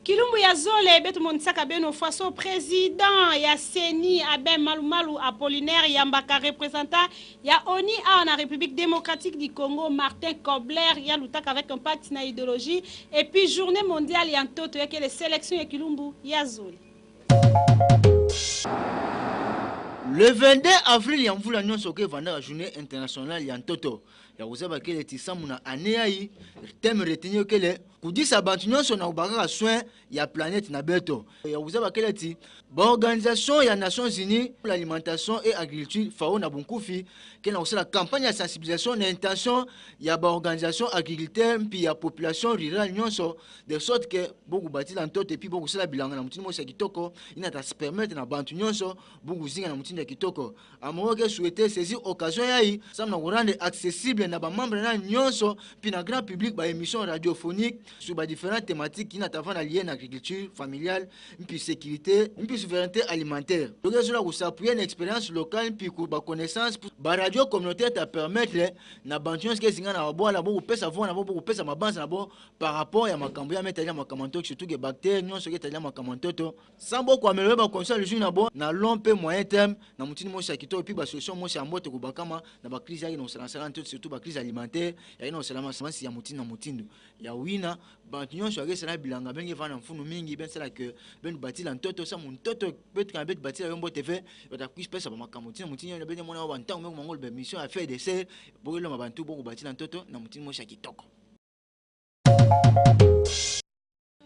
Kilumbu ya zole betu monisaka beno faso président ya CENI Abbé Malumalu Apollinaire yambaka représentant ya ONU awa na République démocratique du Congo Martin Kobler ya lutaka avec impact na idéologie et puis journée mondiale ya ntoto ya kele sélection ya Kilumbu ya zole. Le 22 avril ya mvula nyonso oke evandaka journée internationale ya ntoto ya kozaba kele tisamu na année yayi thème retenu kele kudisa bantu nyonso na kobakaka soin ya planète na beto ya kozaba kele ti baorganisation ya Nations Unies pour l'alimentation et agriculture FAO na bunkufi ke na kosala campagne ya sensibilisation na intention ya baorganisation agriculteur mpi ya population rurale nyonso de sorte que bokubatila ntoto epuis bokusala bilanga na motindo mosi ya kitoko ina ta permettre na bantu nyonso bokuzinga na motindo ya kitoko. Amoko ke souhaiter saisir occasion yayi sam na korendre accessible na bamembre na nyonso mpi na grand public ba émission radiophonique sur ba différentes thématiques ina tavanda lié na agriculture familiale mpi sécurité mpi souveraineté alimentaire. Toke ezola kosappuyer na expérience locale mpi ba connaissance ba radio communautaire ta permettre na bantu nyonso ke ezinga na babwala bokopesa voix na bo bokopesa mabanza na bo par rapport ya makambo ya metali ya makambo ntoto, surtout ke bactère nyonso ke etali ya makambo ntoto sans boko améliorer ba condition ya lujui na bo na long pe moyen terme na motini mosi ya kitoko epuis basolution mosi ya mbote kobakama na bacrise yaki na kosalasala ntoto, surtout bacrise alimentaire yaki na kosalama masi ya motindo na motindo ya wina bantu nyonso yaki esala bilanga benge evanda mfunu mingi bensala ke benu batila ntoto sa montoto betukana betu batila yo mbote ve bata pesa bamakambo ntina motindo ya bene mona bantango meko mangolo bamission ya FDC bokeloma bantu bokobatila ntoto na motini mosi ya kitoko.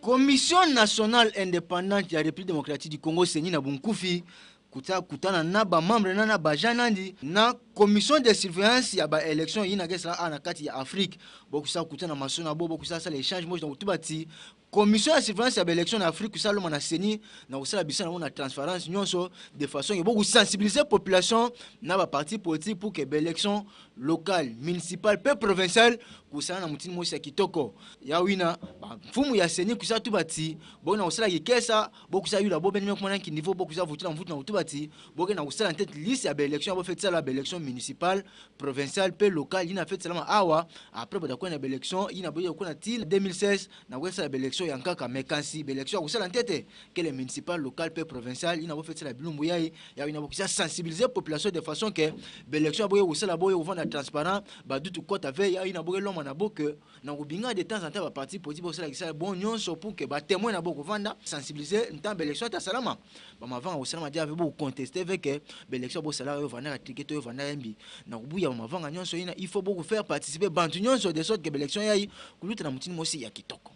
Commission nationale indépendante ya République démocratique du Congo CENI na bunkufi kuta kutana na ba membre na na ba nandi na commission de surveillance ya ba élection yina ke sala na kati ya Afrique bokusa kutana maso na bo bokusa sala échange mosi na kutubati commission ya surveillance ya ba élection na Afrique kusala loma na CENI na kusala bisa na na transparence nyonso de façon ke boku sensibiliser population na ba parti politique pour que ba élection locale municipale pe provinciale kusala na mutini mosi ya kitoko ya wina ba mfumu ya CENI kusala tubati bona kusala kikesa bokusa yula bo beni mekuma nanki niveau bokusa vutula mvutu na kutubati boke na kusala tête liste ya ba élection bo fait sala ba élection municipale provinciale pe locale ina fait salama awa après boda kwena ba élection ina boye kuna ti 2016 na kwesa ba élection ya nkaka mekansi ba élection kusala ntete que les municipales locales pe provinciales ina bo fait sala bilumbu yayi ya ina bokusa sensibiliser population de façon que ba élection boye kusala boye kovanda transparent ba dutu kota ve ya ina boye loma na boke na kubinga de temps en temps ba parti politique bosala kisala bon nyonso pour que ba témoin na boko vanda sensibiliser ntan ba élection ta salama ba mavanga kosalama dia bo contester avec ba élection bosala yo vanda ticket yo vanda yembi na kubuya ba mavanga nyonso ina il faut beaucoup faire participer bantu nyonso de sorte que ba élection yayi kuluta na mutini mosi ya kitoko.